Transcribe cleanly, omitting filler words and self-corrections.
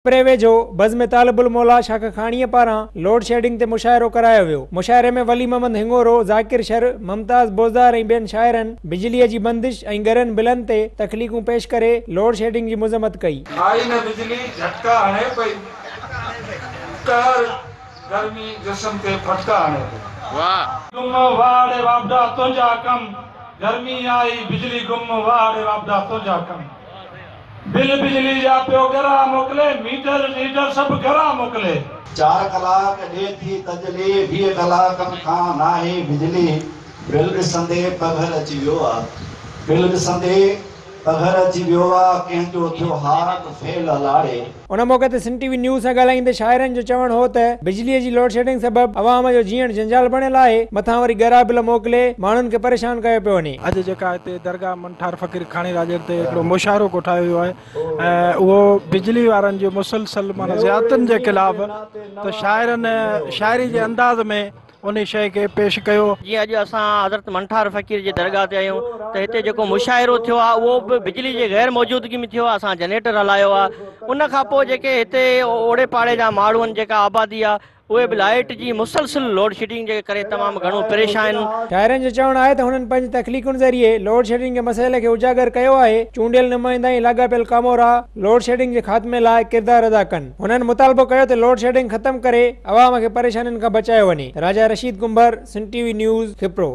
کپري ويجهو بزم طالب الموليٰ شاخ کاڻيء پاران لوڊشيڊنگ تي مشاعرو ڪرايو ويو. مشاعري ۾ ولي محمد هڱورو، ذاڪر شر، ممتاز بوزدار ۽ ٻين شاعرن بجليء جي بندش ۽ ڳرن بلن تي تخليقون پيش ڪري لوڊشيڊنگ جي مذمت ڪئي. آئي نه بجلي جهٽڪا هڻي پئي. قهر گرمي جسم تي ڦٽڪا هڻي پئي. گم واهه ڙي واپڊا تنهنجا ڪم. گرمي آئي بجلي گم واهه ڙي واپڊا تنهنجا ڪم. بل بجلي جا پيو ڳرا موڪلي، ميٽر ريڊر سڀ گهرا موڪلي. چار ڪلاڪ ڏي ٿي تجلي، 20 ڪلاڪن کان ناهي بجلي، بل ڏسندي پگهر اچي ويو آ، بل ڏسندي پگهر اچي ويو آ، ڪنهن جو ٿيو هارٽ فيل الاڙي. ان موقعي تي سنڌ ٽي وي نيوز سان ڳالهائيندي شاعرن جو چوڻ هو ته بجليء جي لوڊشيڊنگ سبب عوام جو جيئڻ جنجال بڻيل آهي، مٿان وري ڳرا بل موڪلي ماڻهن کي پريشان ڪيو پيو وڃي. اڄ جيڪا هتي درگاهه منٺار فقير کاڻي راڄڙ تي هڪڙو مشاعرو ڪوٺايو ويو آهي ۽ اهو بجلي وارن جي مسلسل معنيٰ زيادتين جي خلاف ته شاعرن شاعري جي انداز ۾ انهي شيء کي پيش ڪيو. جيئن اڄ اسان حضرت منٺار فقير جي درگاهه تي آهيون ته هتي جيڪو مشاعرو ٿيو آهي اهو به بجلي جي غير موجودگي ۾ ٿيو آهي اسان جنريٽر هلايو آهي ان کان پوء جيڪي هتي اوڙي پاڙي جا ماڻهو آهن جيڪا آبادي آهي اهي به لائيٽ جي مسلسل لوڊشيڊنگ جي ڪري تمام گهڻو پريشان آهن. شاعرن جو چوڻ آهي ته هنن پنهنجي تخليقن ذريعي لوڊشيڊنگ جي مسئلي کي اجاگر ڪيو آهي، چونڊيل نمائندا ۽ لاڳاپيل ڪامورا لوڊشيڊنگ جي خاتمي لاء ڪردار ادا ڪن. هنن مطالبو ڪيو ته لوڊشيڊنگ ختم ڪري عوام کي پريشانين کان بچايو وڃي. Raja Rasheed Kumbhar, Sindh T V news, Khipro.